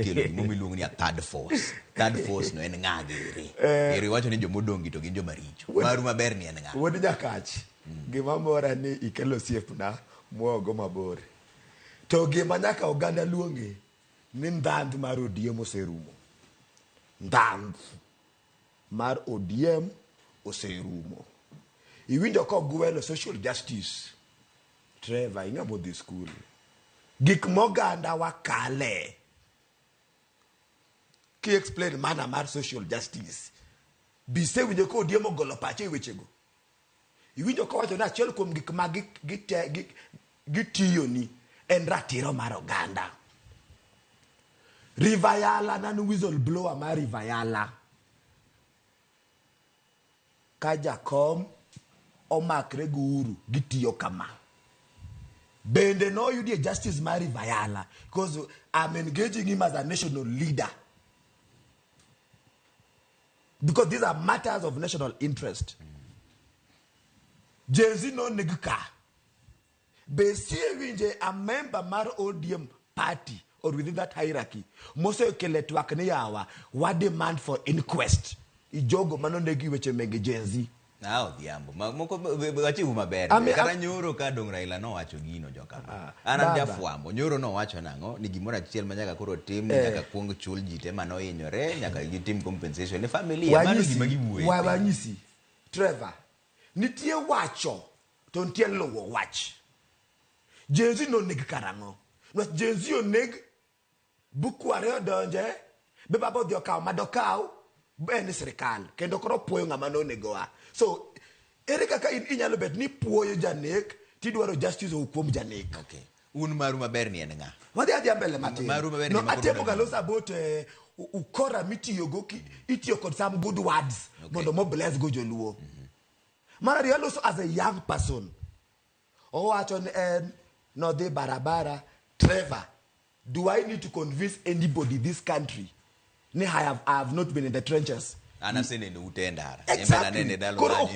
Kelo gima iluongo ni a third force. Third force no en ng'a giri? Ero iwacho ni jomodong' gi to gin joma richo. Maru maber ni en ng'a? Wuod Nyakach, gima mora ni ikelo osiepna mwogo mabor. To gima nyaka oganda luonge ni ndhandh mar ODM oserumo. Ndhandh mar ODM oserumo. Iwinjo kogwelo social justice. Trevor, ing'ama odhi skul. Gik moganda wakale. Ki explain mana mar social justice. Bisewinjo ka ODM ogolo pache e wechego. Iwinjo kowacho ni achiel kuom gik ma gitiyoni en ratiro mar oganda. River Yala nan whistle blower mar River Yala. Ka jakom omakre gi Uhuru gitiyo kama. Bende noyudie justice mar River Yala because I'm engaging him as a national leader. Because these are matters of national interest. Gen Z noneg ka. Be sie winje a member mar ODM party or within that hierarchy mosekele twak ni yawa wa demand for inquest ijogo manonegi weche mege Gen Z. Ah, Odhiambo. Moko wachiwu maber. Kata nyoro ka dong Raila nowacho gino joka. An an jafwambo. Nyoro nowacho nang'o ni gimoro achiel ma nyaka koro tim ni nyaka kuong chul ji te manohinyore, nyaka gitim compensation ne familia. Mano gima giwuoye. Wanyisi Trevor, nitie wacho to nitie luwo wach. Gen Z noneg karang'o? Niwach Gen Z oneg bukware odonje be baba odhi okawo madokaw en ni sirikal kendo koro puoyo ng'ama nonegowa. So ere kaka in inyalo bet ni puoyo janek tidwaro justice owuok kuom janek? Okay. Un maru maber ni en ng'a? Wadhi adhiya mbele matin. Maru maber No, ni makoro atemo ga dani. loso about ukora mitiyogo itiyo kod some good words mondo mo bless go joluo. Mar ariyo aloso as a young person. Owacho ni en nodhi barabara Trevor, do I need to convince anybody this country ni I have not been in the trenches? An aseneno ute e ndara. Exactly. Anene dalo Koro mane.